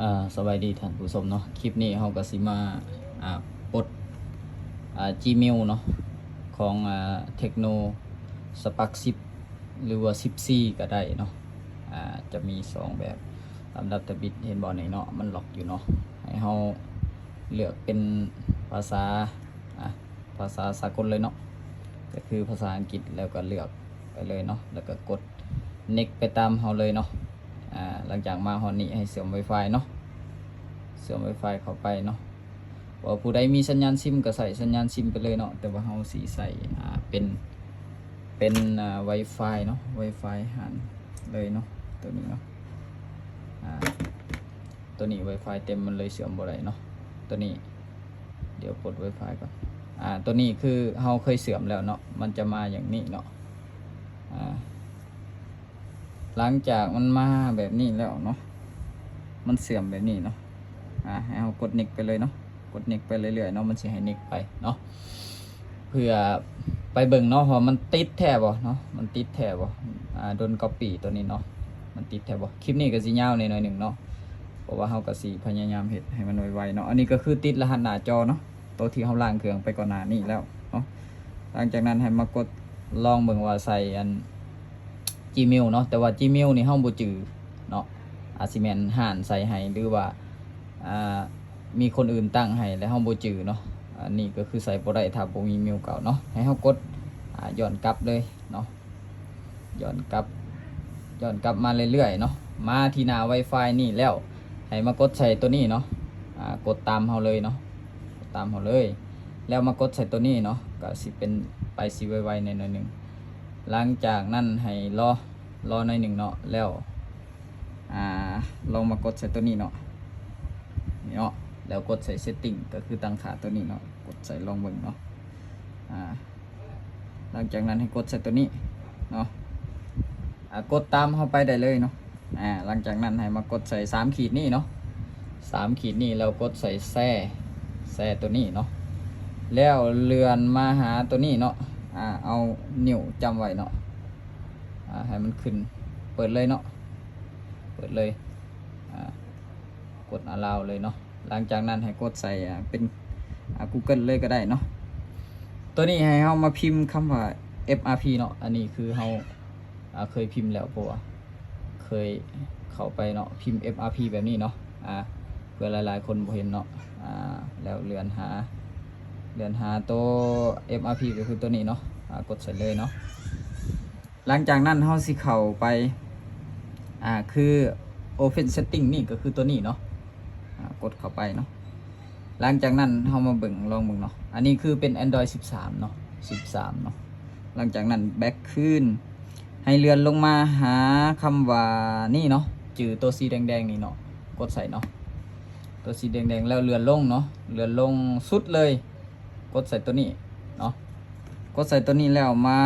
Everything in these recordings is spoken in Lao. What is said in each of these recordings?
ອ່າ ສະບາຍດີທ່ານຜູ້ຊົມເນາະ, ຄລິບນີ້ເຮົາກໍຊິມາ ອ່າ ປົດ ອ່າ Gmail ເນາະ ຂອງ ອ່າ Tecno Spark ສິບ ຫຼືວ່າ ສິບສີ່ ກໍໄດ້ເນາະ. ອ່າ ຈະມີສອງແບບ. ຕາມດັບທະບິດເຫັນບໍ່ນີ້ເນາະ, ມັນລັອກຢູ່ເນາະ. ໃຫ້ເຮົາເລືອກເປັນພາສາ ອ່າ ພາສາສາກົນເລີຍເນາະ, ກໍຄືພາສາອັງກິດ, ແລ້ວກໍເລືອກໄປເລີຍເນາະ, ແລ້ວກໍກົດ next ໄປຕາມເຮົາເລີຍເນາະ. ອ່າ ຫຼັງຈາກມາຮອດນີ້ໃຫ້ເຊື່ອມ Wi-Fi ເນາະ, ເຊື່ອມ Wi-Fi ເຂົ້າໄປເນາະ. ວ່າຜູ້ໃດມີສັນຍານຊິມກໍໃຊ້ສັນຍານຊິມໄປເລີຍເນາະ, ແຕ່ວ່າເຮົາຊິໃຊ້ ອ່າ ເປັນ ເປັນ ອ່າ Wi-Fi ເນາະ, Wi-Fi ຫານເລີຍເນາະ, ຕົວນີ້ເນາະ. ອ່າ ຕົວນີ້ Wi-Fi ເຕັມ ມັນເລີຍເຊື່ອມບໍ່ໄດ້ເນາະ. ຕົວນີ້ ດຽວປົດ Wi-Fi ກ່ອນ. ອ່າ ຕົວນີ້ຄືເຮົາເຄີຍເຊື່ອມແລ້ວເນາະ, ມັນຈະມາຢ່າງນີ້ເນາະ. ອ່າ ຫຼັງຈາກມັນມາແບບນີ້ແລ້ວເນາະ, ມັນເຊື່ອມແບບນີ້ເນາະ. ອ່າ ໃຫ້ເຮົາກົດ next ໄປເລີຍເນາະ, ກົດ next ໄປເລື້ອຍໆເນາະ, ມັນຊິໃຫ້ next ໄປເນາະ. ເພື່ອໄປເບິ່ງເນາະ ວ່າມັນຕິດແທ້ບໍ່ເນາະ, ມັນຕິດແທ້ບໍ່. ອ່າ Don't copy ຕົວນີ້ເນາະ, ມັນຕິດແທ້ບໍ່. ຄລິບນີ້ກໍຊິຍາວແດ່ໜ້ອຍໜຶ່ງເນາະ, ເພາະວ່າເຮົາກໍຊິພະຍາຍາມເຮັດໃຫ້ມັນໄວໆເນາະ. ອັນນີ້ກໍຄືຕິດລະຫັດໜ້າຈໍເນາະ, ໂຕທີ່ເຮົາລ້າງເຄື່ອງໄປກ່ອນໜ້ານີ້ແລ້ວເນາະ. ຫຼັງຈາກນັ້ນໃຫ້ມາກົດລອງເບິ່ງວ່າໃສ່ອັນ Gmail ເນາະ, ແຕ່ວ່າ Gmail ນີ້ເຮົາບໍ່ຈື່ເນາະ, ອາດຊິແມ່ນຮ້ານໃສ່ໃຫ້ ຫຼືວ່າ ອ່າ ມີຄົນອື່ນຕັ້ງໃຫ້ແລ້ວເຮົາບໍ່ຈື່ເນາະ. ອັນນີ້ກໍຄືໃສ່ບໍ່ໄດ້ຖ້າບໍ່ມີ mail ເກົ່າເນາະ. ໃຫ້ເຮົາກົດ ອ່າ ຍ້ອນກັບເລີຍເນາະ, ຍ້ອນກັບ ຍ້ອນກັບມາເລື້ອຍໆເນາະ, ມາທີ່ໜ້າ Wi-Fi ນີ້ແລ້ວ ໃຫ້ມາກົດໃສ່ຕົວນີ້ເນາະ. ອ່າ ກົດຕາມເຮົາເລີຍເນາະ, ກົດຕາມເຮົາເລີຍ ແລ້ວມາກົດໃສ່ຕົວນີ້ເນາະ, ກໍຊິເປັນໄປຊິໄວໆແດ່ໜ້ອຍໜຶ່ງ. ຫຼັງຈາກນັ້ນໃຫ້ລໍ ລໍໜ້ອຍໜຶ່ງເນາະ, ແລ້ວ ອ່າ ລອງມາກົດໃສ່ຕົວນີ້ເນາະ, ນີ້ເນາະ, ແລ້ວກົດໃສ່ setting ກໍຄືຕັ້ງຄ່າຕົວນີ້ເນາະ, ກົດໃສ່ລອງເບິ່ງເນາະ. ອ່າ ຫຼັງຈາກນັ້ນໃຫ້ກົດໃສ່ຕົວນີ້ເນາະ, ອ່າ ກົດຕາມເຮົາໄປໄດ້ເລີຍເນາະ. ອ່າ ຫຼັງຈາກນັ້ນໃຫ້ມາກົດໃສ່ສາມຂີດນີ້ເນາະ, ສາມຂີດນີ້ ແລ້ວກົດໃສ່ແຊ ແຊຕົວນີ້ເນາະ, ແລ້ວເລື່ອນມາຫາຕົວນີ້ເນາະ. ອ່າ ເອົານິ້ວຈ້ຳໄວ້ເນາະ, ອ່າ ໃຫ້ມັນຂຶ້ນ ເປີດເລີຍເນາະ, ເປີດເລີຍ. ອ່າ ກົດ allow ເລີຍເນາະ. ຫຼັງຈາກນັ້ນໃຫ້ກົດໃສ່ ອ່າ ເປັນ ອ່າ Google ເລີຍກໍໄດ້ເນາະ. ຕົວນີ້ໃຫ້ເຮົາມາພິມຄຳວ່າ FRP ເນາະ, ອັນນີ້ຄືເຮົາ ອ່າ ເຄີຍພິມແລ້ວ ເພາະວ່າເຄີຍເຂົ້າໄປເນາະ, ພິມ FRP ແບບນີ້ເນາະ. ອ່າ ເພື່ອຫຼາຍໆຄົນບໍ່ເຫັນເນາະ. ອ່າ ແລ້ວເລື່ອນຫາ ເລື່ອນຫາໂຕ FRP ກໍຄືຕົວນີ້ເນາະ, ອ່າ ກົດໃສ່ເລີຍເນາະ. ຫຼັງຈາກນັ້ນເຮົາຊິເຂົ້າໄປ ອ່າ ຄື Open Setting ນີ້ກໍຄືຕົວນີ້ເນາະ, ອ່າ ກົດເຂົ້າໄປເນາະ. ຫຼັງຈາກນັ້ນເຮົາມາເບິ່ງ ລອງເບິ່ງເນາະ, ອັນນີ້ຄືເປັນ Android ສິບສາມເນາະ, ສິບສາມເນາະ. ຫຼັງຈາກນັ້ນ back ຄືນ ໃຫ້ເລື່ອນລົງມາຫາຄຳວ່ານີ້ເນາະ, ຈື່ໂຕສີແດງໆນີ້ເນາະ, ກົດໃສ່ເນາະ, ໂຕສີແດງໆ ແລ້ວເລື່ອນລົງເນາະ, ເລື່ອນລົງສຸດເລີຍ. ກົດໃສ່ຕົວນີ້ເນາະ, ກົດໃສ່ຕົວນີ້ແລ້ວມາ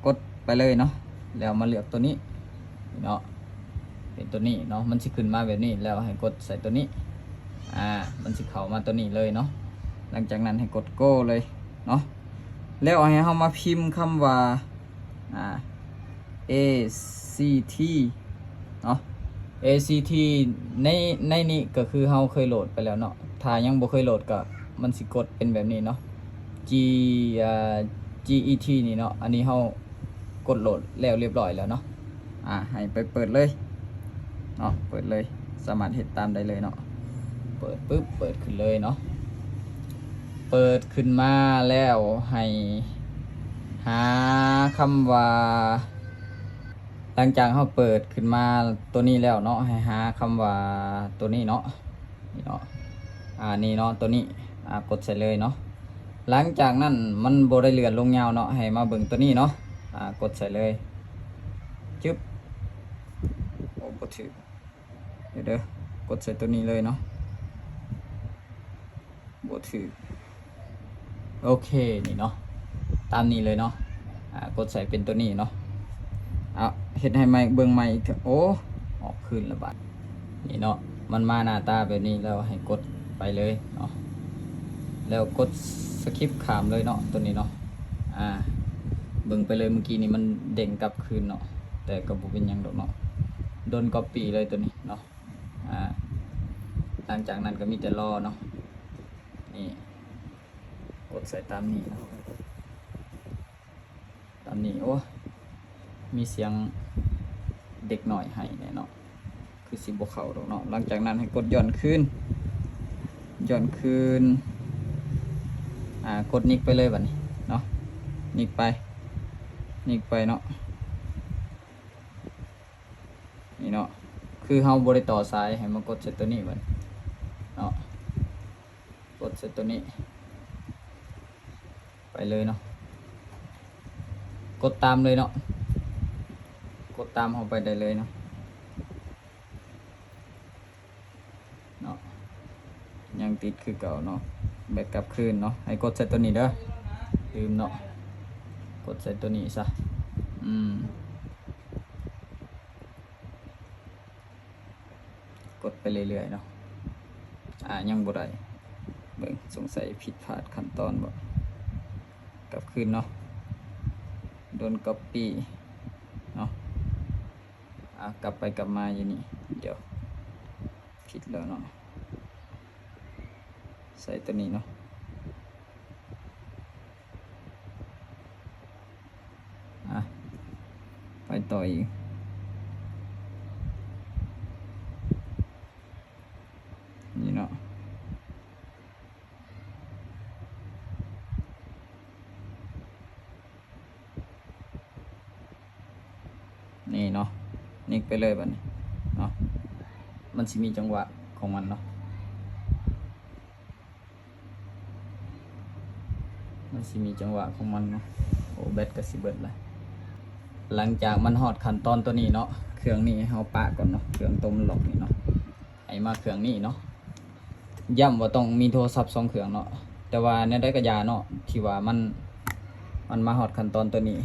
ກົດໄປເລີຍເນາະ, ແລ້ວມາເລືອກຕົວນີ້ເນາະ, ເປັນຕົວນີ້ເນາະ, ມັນຊິຂຶ້ນມາແບບນີ້ ແລ້ວໃຫ້ກົດໃສ່ຕົວນີ້. ອ່າ ມັນຊິເຂົ້າມາຕົວນີ້ເລີຍເນາະ. ຫຼັງຈາກນັ້ນໃຫ້ກົດ Go ເລີຍເນາະ, ແລ້ວໃຫ້ເຮົາມາພິມຄຳວ່າ ອ່າ ACT ເນາະ, ACT ໃນ ໃນນີ້ກໍຄືເຮົາເຄີຍໂຫຼດໄປແລ້ວເນາະ, ຖ້າຍັງບໍ່ເຄີຍໂຫຼດກໍມັນຊິກົດເປັນແບບນີ້ເນາະ, G ອ່າ GET ນີ້ເນາະ. ອັນນີ້ເຮົາກົດໂຫຼດແລ້ວລຽບຮ້ອຍແລ້ວເນາະ. ອ່າ ໃຫ້ໄປເປີດເລີຍເນາະ, ເປີດເລີຍ, ສາມາດເຮັດຕາມໄດ້ເລີຍເນາະ. ເປີດປຶບ ເປີດຂຶ້ນເລີຍເນາະ, ເປີດຂຶ້ນມາແລ້ວໃຫ້ຫາຄຳວ່າ ຫຼັງຈາກເຮົາເປີດຂຶ້ນມາຕົວນີ້ແລ້ວເນາະ, ໃຫ້ຫາຄຳວ່າຕົວນີ້ເນາະ, ນີ້ເນາະ, ອ່າ ນີ້ເນາະ, ຕົວນີ້ ອ່າ ກົດໃສ່ເລີຍເນາະ. ຫຼັງຈາກນັ້ນມັນບໍ່ໄດ້ເລື່ອນລົງຍາວເນາະ, ໃຫ້ມາເບິ່ງຕົວນີ້ເນາະ, ອ່າ ກົດໃສ່ເລີຍ, ຈຶບ, ໂອ້ ບໍ່ຖືກ, ດຽວເດີ, ກົດໃສ່ຕົວນີ້ເລີຍເນາະ. ບໍ່ຖືກ. ໂອເຄ ນີ້ເນາະ, ຕາມນີ້ເລີຍເນາະ. ອ່າ ກົດໃສ່ເປັນຕົວນີ້ເນາະ. ເອົາ ເຮັດໃຫ້ໃໝ່ ເບິ່ງໃໝ່ອີກເທື່ອ. ໂອ້ ອອກຄືນລະບາດ. ນີ້ເນາະ, ມັນມາໜ້າຕາແບບນີ້ແລ້ວໃຫ້ກົດໄປເລີຍເນາະ, ແລ້ວກົດ skip ຂ້າມເລີຍເນາະ ຕົວນີ້ເນາະ. ອ່າ ເບິ່ງໄປເລີຍ, ເມື່ອກີ້ນີ້ມັນເດ້ງກັບຄືນເນາະ, ແຕ່ກໍບໍ່ເປັນຫຍັງດອກເນາະ. Don't copy ເລີຍຕົວນີ້ເນາະ. ອ່າ ຫຼັງຈາກນັ້ນກໍມີແຕ່ລໍເນາະ. ນີ້ ກົດໃສ່ຕາມນີ້ເນາະ ຕາມນີ້. ໂອ້ ມີສຽງເດັກນ້ອຍໄຫ້ແດ່ເນາະ ຄືຊິບໍ່ເຂົ້າດອກເນາະ. ຫຼັງຈາກນັ້ນໃຫ້ກົດຍ້ອນຄືນ ຍ້ອນຄືນ ອາ ກົດນິກໄປເລີຍບັດນີ້ເນາະ. ນິກໄປ ນິກໄປເນາະ. ນີ້ເນາະ ຄືເຮົາບໍ່ໄດ້ຕໍ່ສາຍ ໃຫ້ມາກົດໃສ່ຕົວນີ້ບັດເນາະ. ກົດໃສ່ຕົວນີ້ ໄປເລີຍເນາະ. ກົດຕາມເລີຍເນາະ ກົດຕາມເຮົາໄປໄດ້ເລີຍເນາະ. ເນາະ ຍັງຕິດຄືເກົ່າເນາະ. ແບັກກັບຄືນເນາະ ໃຫ້ກົດໃສ່ຕົວນີ້ເດີ ລືມເນາະ. ກົດໃສ່ຕົວນີ້ຊະ ອືມ ກົດໄປເລື້ອຍໆເນາະ. ອາ ຍັງບໍ່ໄດ້ ເບິ່ງ ສົງໄສຜິດພາດຂັ້ນຕອນບໍ. ກັບຄືນເນາະ ໂດນກັອບປີ້ເນາະ. ອາ ກັບໄປກັບມາຢູ່ນີ້ ດຽວ ຜິດແລ້ວເນາະ. ໃສ່ຕົວນີ້ເນາະ. ອາ ໄປຕໍ່ອີກ ນີ້ເນາະ. ນີ້ເນາະ ນິກໄປເລີຍບັດນີ້ເນາະ. ມັນຊິມີຈັງຫວະຂອງມັນເນາະ ມັນຊິມີຈັງຫວະຂອງມັນເນາະ. ໂອ້ ແບັດກໍຊິເບິດລະ. ຫຼັງຈາກມັນຮອດຂັ້ນຕອນຕົວນີ້ເນາະ ເຄື່ອງນີ້ໃຫ້ເຮົາປະກ່ອນເນາະ ເຄື່ອງຕົວມັນລັອກນີ້ເນາະ. ໃຫ້ມາເຄື່ອງນີ້ເນາະ. ຢ້ຳວ່າຕ້ອງມີໂທລະສັບສອງເຄື່ອງເນາະ ແຕ່ວ່າແນວໃດກໍຢ່າເນາະ ທີ່ວ່າມັນ ມັນມາຮອດຂັ້ນຕອນຕົວນີ້.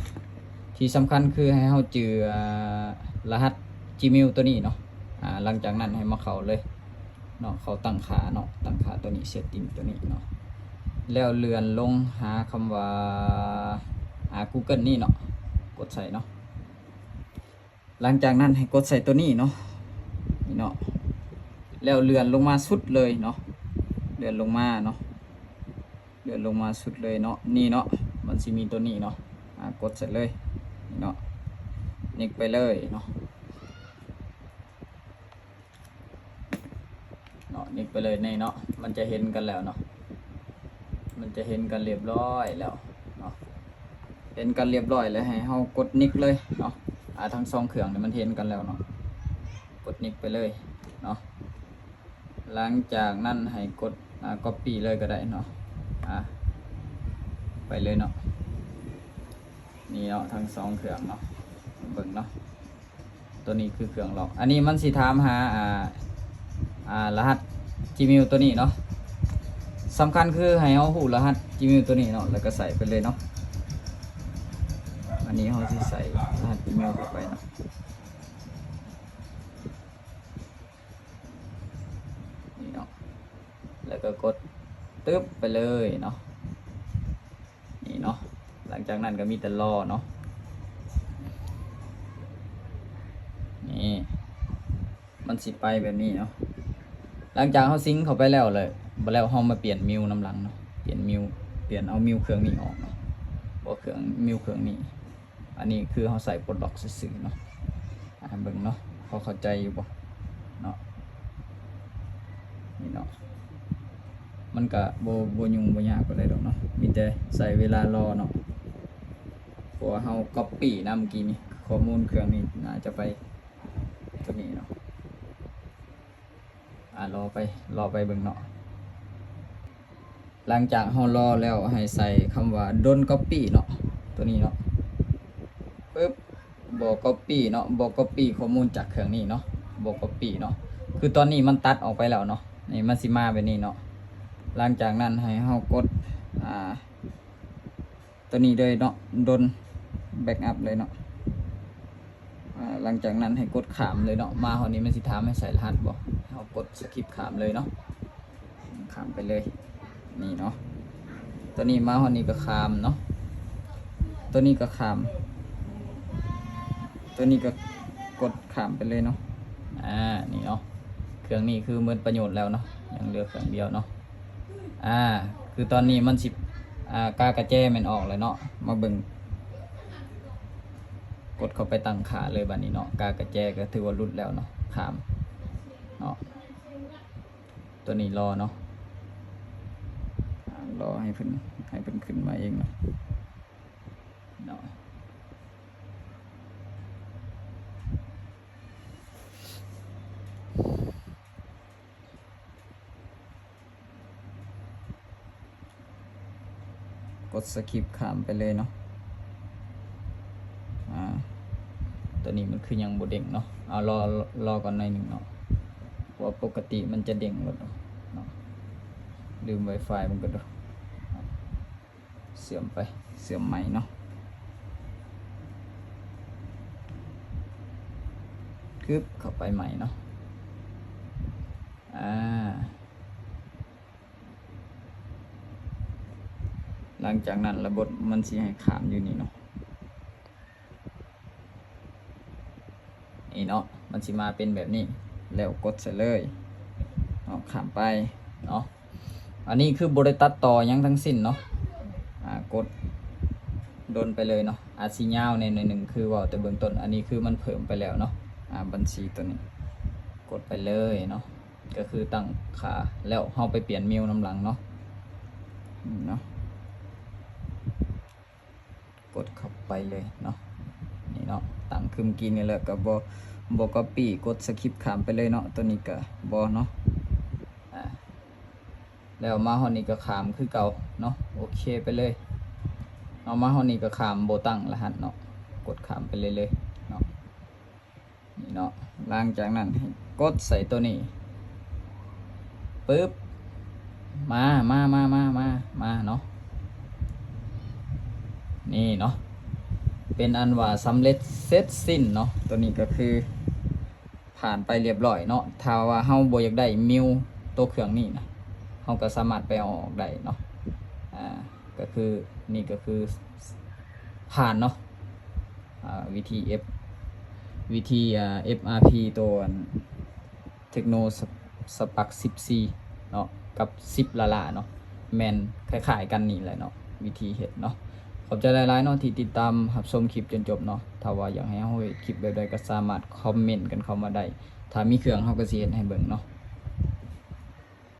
ທີ່ສຳຄັນຄືໃຫ້ເຮົາຈື່ ອາ ລະຫັດ Gmail ຕົວນີ້ເນາະ. ອາ ຫຼັງຈາກນັ້ນໃຫ້ມາເຂົ້າເລີຍເນາະ ເຂົ້າຕັ້ງຄ່າເນາະ ຕັ້ງຄ່າຕົວນີ້ ເຊັດຕິ້ງຕົວນີ້ເນາະ ແລ້ວເລື່ອນລົງຫາຄຳວ່າ ອາ Google ນີ້ເນາະ ກົດໃສ່ເນາະ. ຫຼັງຈາກນັ້ນໃຫ້ກົດໃສ່ຕົວນີ້ເນາະ ນີ້ເນາະ ແລ້ວເລື່ອນລົງມາສຸດເລີຍເນາະ ເລື່ອນລົງມາເນາະ ເລື່ອນລົງມາສຸດເລີຍເນາະ. ນີ້ເນາະ ມັນຊິມີຕົວນີ້ເນາະ ອາ ກົດໃສ່ເລີຍ ນີ້ເນາະ ນິກໄປເລີຍເນາະ. ເນາະ ນິກໄປເລີຍນີ້ເນາະ ມັນຈະເຫັນກັນແລ້ວເນາະ ມັນຈະເຫັນກັນລຽບຮ້ອຍແລ້ວເນາະ. ເຫັນກັນລຽບຮ້ອຍແລ້ວ ໃຫ້ເຮົາກົດນິກເລີຍເນາະ. ອາ ທັງສອງເຄື່ອງນີ້ມັນເຫັນກັນແລ້ວເນາະ ກົດນິກໄປເລີຍເນາະ. ຫຼັງຈາກນັ້ນໃຫ້ກົດ ອາ copy ເລີຍກໍໄດ້ເນາະ. ອາ ໄປເລີຍເນາະ ນີ້ເນາະ ທັງສອງເຄື່ອງເນາະ ເບິ່ງເນາະ. ຕົວນີ້ຄືເຄື່ອງລັອກ ອັນນີ້ມັນຊິຖາມຫາ ອາ ອາ ລະຫັດ Gmail ຕົວນີ້ເນາະ. ສຳຄັນຄືໃຫ້ເຮົາຮູ້ລະຫັດ Gmail ຕົວນີ້ເນາະ ແລ້ວກໍໃສ່ໄປເລີຍເນາະ. ອັນນີ້ເຮົາຊິໃສ່ລະຫັດ Gmail ເຂົ້າໄປເນາະ ນີ້ເນາະ ແລ້ວກໍກົດຕຶບໄປເລີຍເນາະ. ນີ້ເນາະ ຫຼັງຈາກນັ້ນກໍມີແຕ່ລໍເນາະ ນີ້ ມັນຊິໄປແບບນີ້ເນາະ. ຫຼັງຈາກເຮົາຊິງເຂົ້າໄປແລ້ວ ແລ້ວ ແລ້ວເຮົາມາປ່ຽນມິວນຳຫຼັງເນາະ ປ່ຽນມິວ ປ່ຽນເອົາມິວເຄື່ອງນີ້ອອກເນາະ ບໍ່ເຄື່ອງ ມິວເຄື່ອງນີ້. ອັນນີ້ຄືເຮົາໃສ່ປົດລັອກຊື່ໆເນາະ. ອາ ເບິ່ງເນາະ ພໍເຂົ້າໃຈຢູ່ບໍ່ເນາະ ນີ້ເນາະ. ມັນກະບໍ່ ບໍ່ຫຍຸ້ງບໍ່ຍາກປານໃດດອກເນາະ ມີແຕ່ໃຊ້ເວລາລໍເນາະ ເພາະວ່າເຮົາກັອບປີ້ນຳກີ້ນີ້ ຂໍ້ມູນເຄື່ອງນີ້ໜ້າຈະໄປຕົວນີ້ເນາະ. ອາ ລໍໄປ ລໍໄປເບິ່ງເນາະ. ຫຼັງຈາກເຮົາລໍແລ້ວ ໃຫ້ໃສ່ຄຳວ່າ Don't copy ເນາະ ຕົວນີ້ເນາະ ປຶບ ບໍ່ copy ເນາະ ບໍ່ copy ຂໍ້ມູນຈາກເຄື່ອງນີ້ເນາະ ບໍ່ copy ເນາະ ຄືຕອນນີ້ມັນຕັດອອກໄປແລ້ວເນາະ ນີ້ມັນຊິມາແບບນີ້ເນາະ. ຫຼັງຈາກນັ້ນໃຫ້ເຮົາກົດ ອາ ຕົວນີ້ເລີຍເນາະ Don't backup ເລີຍເນາະ. ອາ ຫຼັງຈາກນັ້ນໃຫ້ກົດຂ້າມເລີຍເນາະ. ມາຮອດນີ້ມັນຊິຖາມໃຫ້ໃສ່ລະຫັດບໍ່ ເຮົາກົດ Skip ຂ້າມເລີຍເນາະ ຂ້າມໄປເລີຍ ນີ້ເນາະ. ຕົວນີ້ມາຮອດນີ້ກໍຂ້າມເນາະ ຕົວນີ້ກໍຂ້າມ ຕົວນີ້ກໍກົດຂ້າມໄປເລີຍເນາະ. ອາ ນີ້ເນາະ ເຄື່ອງນີ້ຄືໝົດປະໂຫຍດແລ້ວເນາະ. ຍັງເຫຼືອເຄື່ອງດຽວເນາະ. ອ່າ ຄືຕອນນີ້ມັນຊິ ອ່າ ກາກະແຈແມ່ນອອກແລ້ວເນາະ. ມາເບິ່ງ ກົດເຂົ້າໄປຕັ້ງຄ່າເລີຍບາດນີ້ເນາະ. ກາກະແຈກໍຖືວ່າຫຼຸດແລ້ວເນາະ ຂ້າມເນາະ. ຕົວນີ້ລໍເນາະ ອ່າ ລໍໃຫ້ເພິ່ນ ໃຫ້ເພິ່ນຂຶ້ນມາເອງເນາະ ເນາະ. ກົດສະກິບຂ້າມໄປເລີຍເນາະ. ອ່າ ຕົວນີ້ມັນຄືຍັງບໍ່ເດ້ງເນາະ. ເອົາ ລໍ ລໍກ່ອນໜ້ອຍໜຶ່ງເນາະ ເພາະວ່າປົກກະຕິມັນຈະເດ້ງໂລດເນາະ. ລືມ Wi-Fi ມັນກໍດູ. ເຊື່ອມໄປ ເຊື່ອມໃໝ່ເນາະ. ຄຶບ ເຂົ້າໄປໃໝ່ເນາະ. ອ່າ ຫຼັງຈາກນັ້ນລະບົດມັນຊິໃຫ້ຂ້າມຢູ່ນີ້ເນາະ. ນີ້ເນາະ ມັນຊິມາເປັນແບບນີ້ ແລ້ວກົດໃສ່ເລີຍເນາະ ຂ້າມໄປເນາະ. ອັນນີ້ຄືບໍ່ໄດ້ຕັດຕໍ່ຫຍັງທັງສິ້ນເນາະ. ອ່າ ກົດດົນໄປເລີຍເນາະ ອາດຊິຍາວແດ່ໜ້ອຍໜຶ່ງ ຄືເວົ້າແຕ່ເບື້ອງຕົ້ນ. ອັນນີ້ຄືມັນເພີ່ມໄປແລ້ວເນາະ. ອ່າ ບັນຊີຕົວນີ້ ກົດໄປເລີຍເນາະ ກໍຄືຕັ້ງຄ່າ ແລ້ວເຮົາໄປປ່ຽນເມວນຳຫຼັງເນາະ. ນີ້ເນາະ ກົດເຂົ້າໄປເລີຍເນາະ. ນີ້ເນາະ ຕັ້ງຄືເມື່ອກີ້ນີ້ແຫຼະ ກໍບໍ່ ບໍ່ກັອບປີ້ ກົດສະກິບຂ້າມໄປເລີຍເນາະ. ຕົວນີ້ກໍບໍ່ເນາະ. ອ່າ ແລ້ວມາຮອດນີ້ກໍຂ້າມຄືເກົ່າເນາະ. ໂອເຄໄປເລີຍເນາະ. ມາຮອດນີ້ກໍຂ້າມ ບໍ່ຕັ້ງລະຫັດເນາະ ກົດຂ້າມໄປເລື້ອຍໆເນາະ. ນີ້ເນາະ ຫຼັງຈາກນັ້ນໃຫ້ກົດໃສ່ຕົວນີ້ ປຶບ ມາ ມາ ມາ ມາ ມາ ມາເນາະ. ນີ້ເນາະ ເປັນອັນວ່າສຳເລັດເສັດສິ້ນເນາະ. ຕົວນີ້ກໍຄືຜ່ານໄປລຽບລ້ອຍເນາະ. ຖ້າວ່າເຮົາບໍ່ຢາກໄດ້ເມວໂຕເຄື່ອງນີ້ນະ ເຮົາກໍສາມາດໄປເອົາອອກໄດ້ເນາະ. ອ່າ ກໍຄື ນີ້ກໍຄືຜ່ານເນາະ. ອ່າ ວິທີເອັບ ວິທີ ອ່າ ເອັຟອາພີ ໂຕອັນ Tecno Spark ສິບສີ່ເນາະ ກັບ ສິບ ລ້າໆເນາະ ແມ່ນຄ້າຍໆກັນນີ້ແຫຼະເນາະ ວິທີເຮັດເນາະ. ຂອບໃຈຫຼາຍໆເນາະ ທີ່ຕິດຕາມຮັບຊົມຄລິບຈົນຈົບເນາະ. ຖ້າວ່າຢາກໃຫ້ເຮົາເຮັດຄລິບແບບໃດ ກໍສາມາດຄອມເມັນກັນເຂົ້າມາໄດ້. ຖ້າມີເຄື່ອງ ເຮົາກໍຊິເຮັດໃຫ້ເບິ່ງເນາະ.